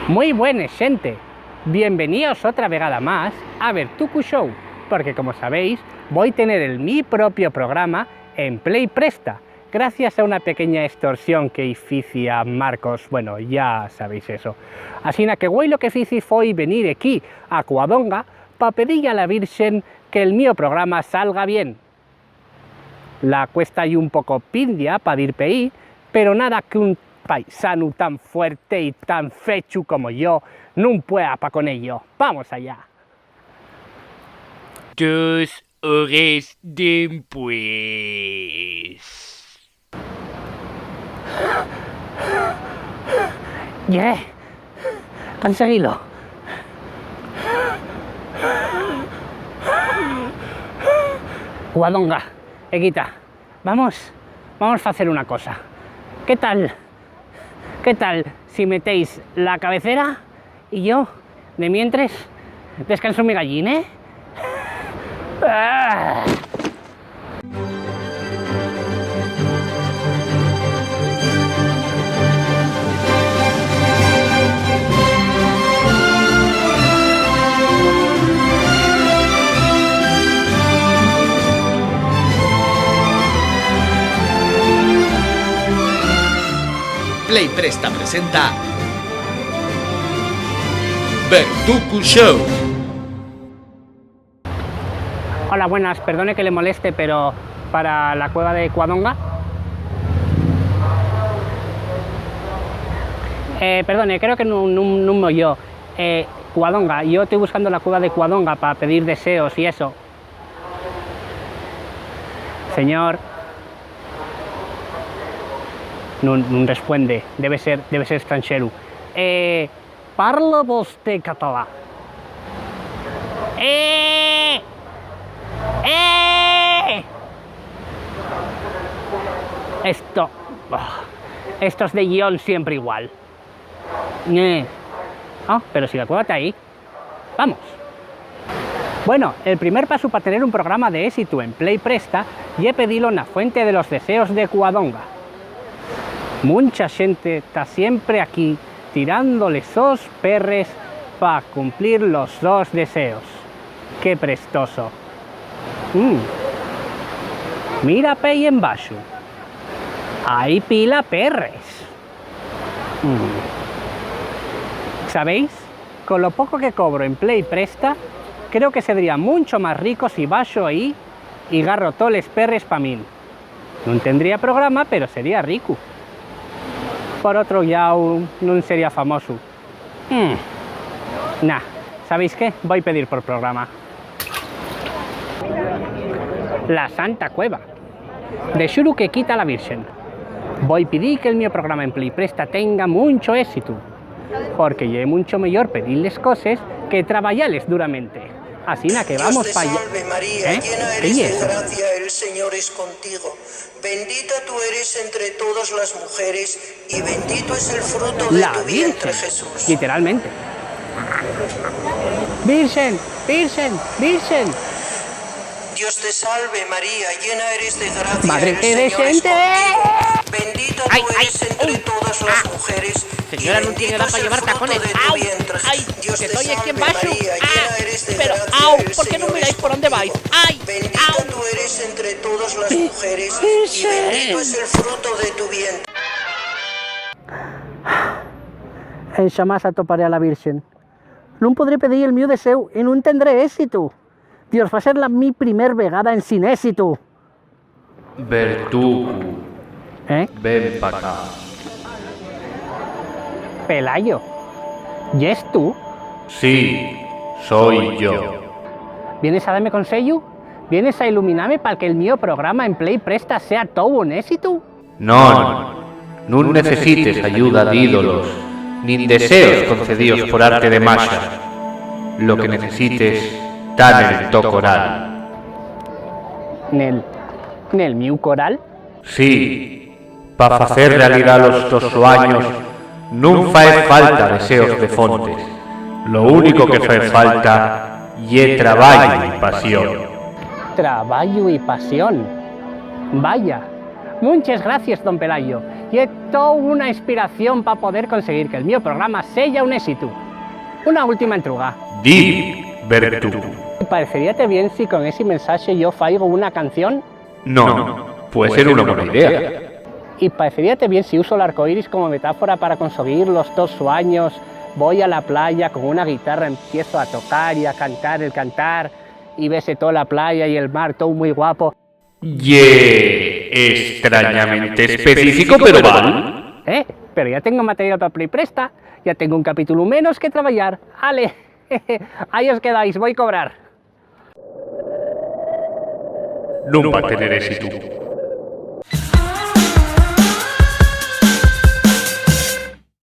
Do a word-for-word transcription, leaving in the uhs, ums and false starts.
Mui buenes, xente. Bienveníos otra vegada más a Bertucu Show, porque, como sabéis, voi tener el mi propio programa en Play Presta, gracias a una pequeña extorsión que-y fici a Marcos. Bueno, ya sabéis eso. Asina que güei lo que fici foi venir equí a Cuadonga pa pedir-y a la Virxen que'l mio programa salga bien. La cuesta ye un poco pindia pa dir peí, pero nada qu'un paisanu tan fuerte y tan fechu como yo nun pueda pa con ello. ¡Vamos allá! Dos hores dempués. Ye, conseguílo. Guadonga, equita, vamos, vamos facer una cosa. ¿Qué tal? ¿Qué tal si metéis la cabecera y yo, de mientres, descanso mi gallín, eh? Ah. Play Presta presenta Bertucu Show. Hola, buenas, perdone que le moleste, pero ¿para la cueva de Cuadonga? Eh, perdone, creo que nun, nun, nun me oyó. Eh, Cuadonga, yo estoy buscando la cueva de Cuadonga pa pedir deseos y eso. Señor. Nun, nun respuende, debe ser, debe ser estranxeru. Eh, ¿parla vosté catalá? ¡Eh! ¡Eh! Esto, ah, estos de guión siempre igual. Eh. Ah, pero si la cueva ta ahí. Vamos. Bueno, el primer pasu pa tener un programa d'ésitu en Play Presta ye pedilo na Fuente de los Deseos de Cuadonga. Muncha xente ta siempre aquí tirando les sos perres pa cumplir los sos deseos. ¡Qué prestoso! Mm. Mira pei embaxu. Hai pila perres. Mm. ¿Sabéis? Con lo poco que cobro en Play Presta, creo que sedría muncho más rico si baxo ehí y garro toles perres pa min. Nun tendría programa, pero sería ricu. Por otro llau, nun sería famosu. Mm. Nah, ¿sabéis qué? Voi pedir por programa. La Santa Cueva. De xuru que quita la Virxen. Voi pidir que'l mio programa en Play Presta tenga muncho ésitu, porque ye muncho meyor pedir les coses que trabayales duramente. Asina que vamos pa allá. Dios te salve, María, ¿eh? Llena eres de gracia, el Señor es contigo. Bendita tú eres entre todas las mujeres, y bendito es el fruto de tu vientre, Jesús. Literalmente. Virxen, virxen, virxen. Dios te salve, María, llena eres de gracia, Madre el Señor es contigo. Bendita tú eres entre todas las mujeres, y bendito es el fruto de tu vientre. Dios te salve, María, llena eres de gracia, el Señor es contigo. Pero, au, ¿por qué no miráis por dónde vais? ¡Ai! Bendita tú eres entre todas las mujeres, y bendito es el fruto de tu vientre. Enxamás atoparé a la Virxen. Nun podré pedir el miu deséu y nun tendré ésitu. Dios, va ser la mi primer vegada ensin ésitu. Bertucu, ¿eh? Ven pa acá. Pelayo, ¿yes tú? Sí, soi yo. ¿Vienes a dame conseyu? ¿Vienes a iluminame pa que'l mio programa en Play Presta sea tou un ésitu? Non, nun necesites ayuda d'ídolos, nin deseos concedíos por arte de maxia. Lo que necesites ta nel to coral. ¿Nel, nel miu coral? Sí, pa facer realidá los tos suaños nun fae falta deseos de fontes. Lo único que fai falta ye trabayu y pasión. Trabayu y pasión. Vaya. Munches gracies, don Pelayo. Ye tou una inspiración pa poder conseguir que'l mio programa seya un ésitu. Una última entruga. Di, Bertu. ¿Pareceríate bien si con esi mensaxe yo faigo una canción? No, puede ser una buena idea. ¿Y pareceríate bien si uso l'arcoíris como metáfora para conseguir los tos suaños? Voi a la playa con una guitarra, empiezo a tocar y a cantar el cantar, y vese tola playa y el mar, tou mui guapo. Ye estrañamente específico, pero val. Eh, pero ya tengo material pa Play Presta, ya tengo un capítulo menos que trabayar. Ale, ahí os quedáis, voi cobrar. Nun va tener ésitu.